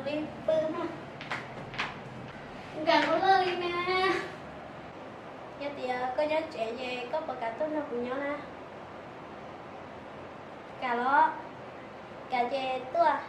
Li pw na. Nkag ua luaj li na. Yog tias koj nyob tsev ces koj puas kam tuaj nrog kuv nyob na? Kam los? Kam ces tuaj.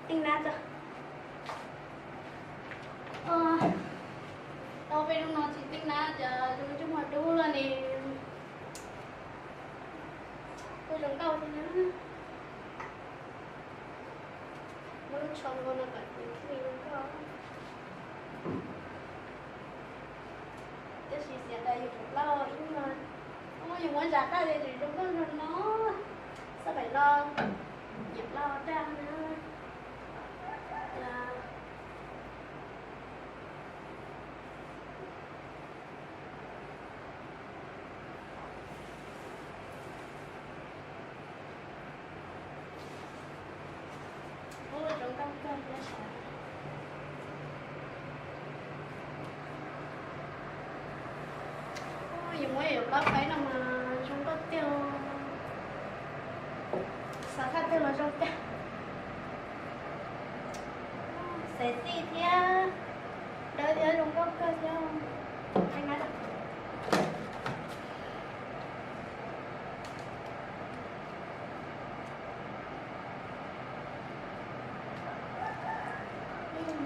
Teej nab tso. Tau peb lub no tsis teej nab ces zoo ntsej muag dub lawm ne. Kuj zoo nkauj thiab na. Muab lub tsho nkaus no kom nws zoo nkauj. Tab sis xiav tias yus tsum plaub ib nyuag, yus muab zam daj ces tseem zoo nkauj nrog no. Xab pem no nyiam plaub daj na. Ub, zoo nkauj kawg thiab sav. Ub, yus muab yus plaub faib no mas zoo nkauj tiag. Xav thaj twg los zoo tiag. Xav xij thiab, dawb thiab zoo nkauj kawg thiab.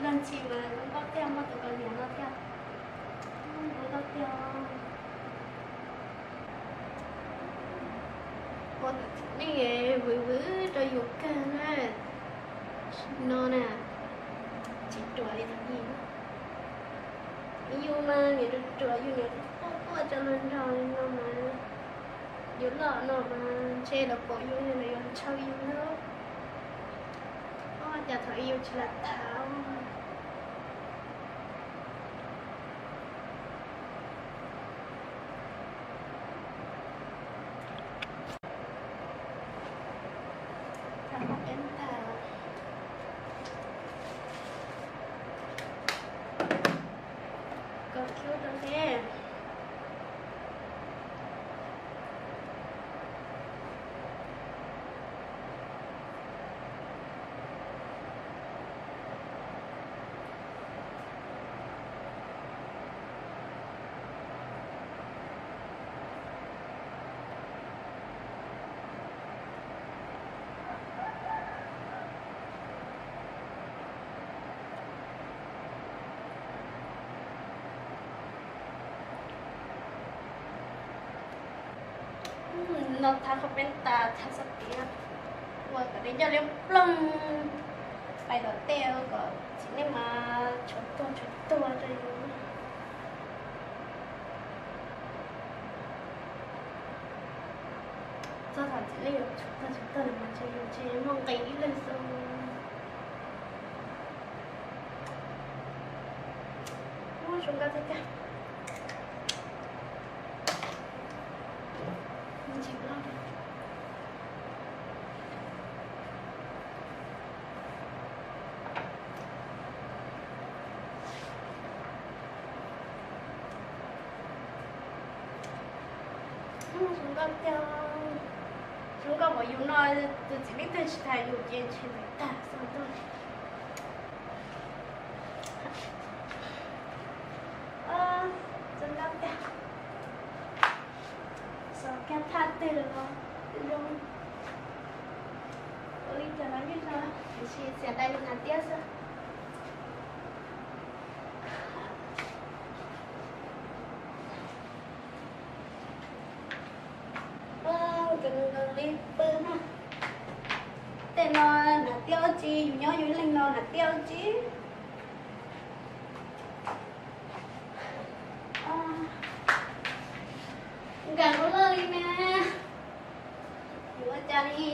Leej txiv mas zoo nkauj tiag, muaj tus kaus hniav no thiab. Zoo nkauj tiag. Ua tus txiv neej vwv vwv rau yus kawg na. No na, tsis ruam li thaum ub. Yus mas niam ruam ruam, yus niam quaj quaj rau luag nrog li no mas, yus loj no mas ntshe lawv pom yus los yuav ntshaw yus na. Ua cas thaum ub yus tsis lam tham. Tham qhov peb tham, kos cub rau thiab. No tham qhov peb tham, tham xav tias ua kom nws ncaj liab ploog, pais tom tej kom txiv neej mas tshuav tuag tshuav tuag rau yus. Txog thaum txiv neej yuav tshuav tuag tshuav tuag lawm mas ntshe yus ntshe muaj nqis ib leeg xwb. Ub, zoo nkauj tiag tiag. Zoo nkauj tiag. Zoo nkauj npaum yus no, tus txiv neej twg tsis tham yus ces ntshe ntxim tag xwb ntag. Zoo nkauj tiag. Xav kiag thaj twg los zoo. Ua li cas los yeej zoo, tiam sis txiav dai li hnav tiab xwb. Nkawd li pw na. Tej no hnav tiab ua tsi, yus nyob yus ib leeg no hnav tiab ua tsi. Nkawd ua loj li na. Yuav ua cas li?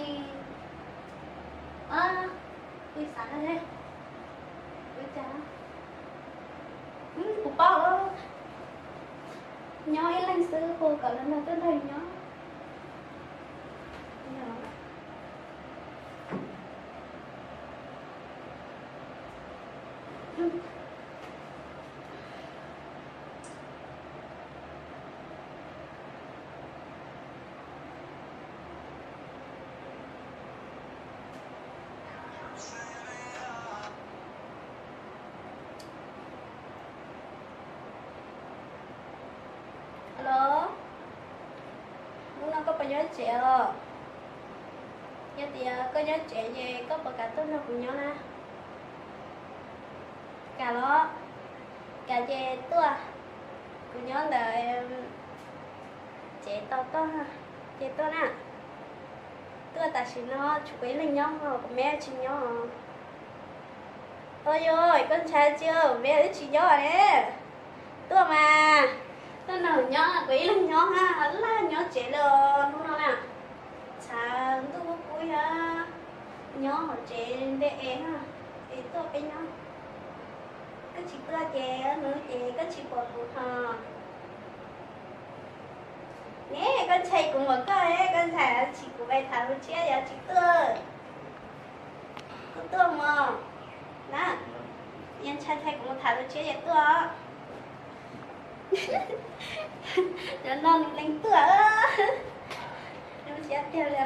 Kuv xav, ua cas? Kuv paub, nyob ib leeg xwb, hu kom lawv nrog tuaj nrog nyob. Alo, hnub no koj puas nyob tsev os? Yog tias koj nyob tsev ces koj puas kam tuaj nrog kuv nyob na? Kam los, kam ces tuaj, kuv nyob ntawm tsev tos koj, ces tuaj na. Tuaj tam sim no tshuav kuv ib leeg nyob, kuv me tsis nyob. Ua yog koj ntshai tsi, kuv me wb tsis nyob ne. Tuaj mas, tuaj nrog nyob, kuv ib leeg nyob na, laj nyob tsev lawm hnub no na. Tshav ntuj kub kub thiab, nyob hauv tsev ntev es, es tuaj peb nyob. Koj tsis tuaj ces hnub ces koj tsis pom kuv ho. Ne koj ntshai kuv npaum koj, koj ntshai tsis kuv pais tham hluas tshiab yog tsis tuaj. Kuv tuaj mog na, yog ntshai ntshai kuv mus tham hluas tshiab yog tuaj. Cov no nws leej tuaj, lub siab tiag li.